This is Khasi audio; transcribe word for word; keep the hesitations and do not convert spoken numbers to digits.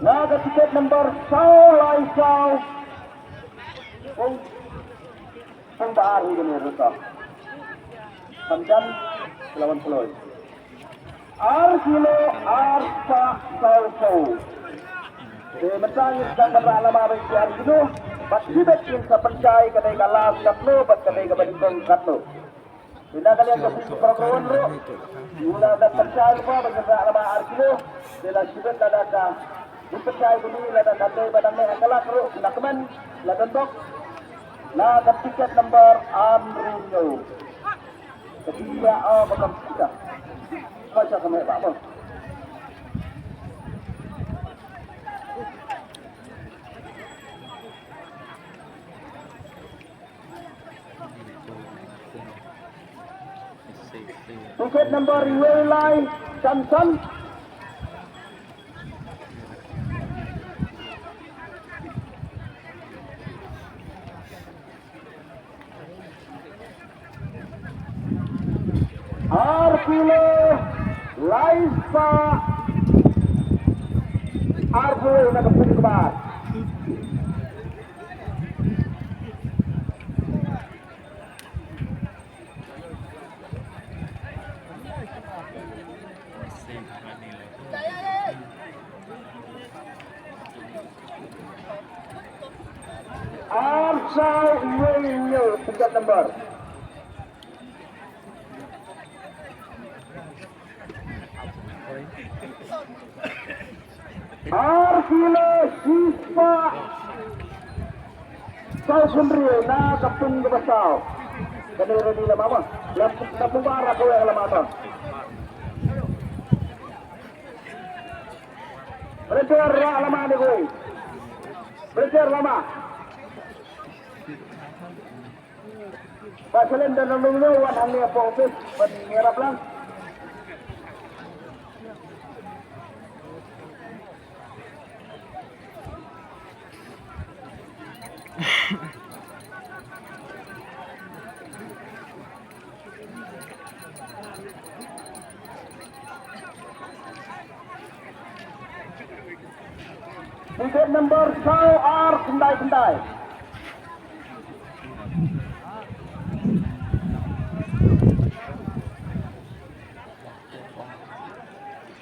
Na ka tiket number saw lai saw. Ong, ong ba ar hi kane ruta. Samjan lawan Kloi. Ar kilo ar spah saw saw. Te mynta ngin sa kynrah lama ba ki ar kilo. Bad shibit ngin sa pynshai ka dei ka last katno bad ka dei kaba nyngkong katno. Te na ka liang ka phi program ruh, ngi la dang pynshai lypa ba ngin rah lama ar kilo. Te la shibit lada ka, ngin pynshai kuni lada ka dei ba dang neh ha ka lak ruh, na kmen la don bok. Na ka tiket number ar hynriew hynñiew. Ka tiket, ah, ba kam tiket. Ka sha ka meh ba mo. Tiket number hynñiew lai, Samson. Ar kilo lai spah ar phew na ka pung kbar. Ar saw hynñiew hynñiew, tiket number. Ar kilo shi spah saw hynriew na ka pung kaba saw. Kane ready lama ma. Lama, lama ba ra kawek lama ta. Volunteer rah lama ni kawei. Volunteer lama. Ba selen da nang nang wan hangne hapoh office ban ïarap lang. Tiket number saw ar khyndai khyndai.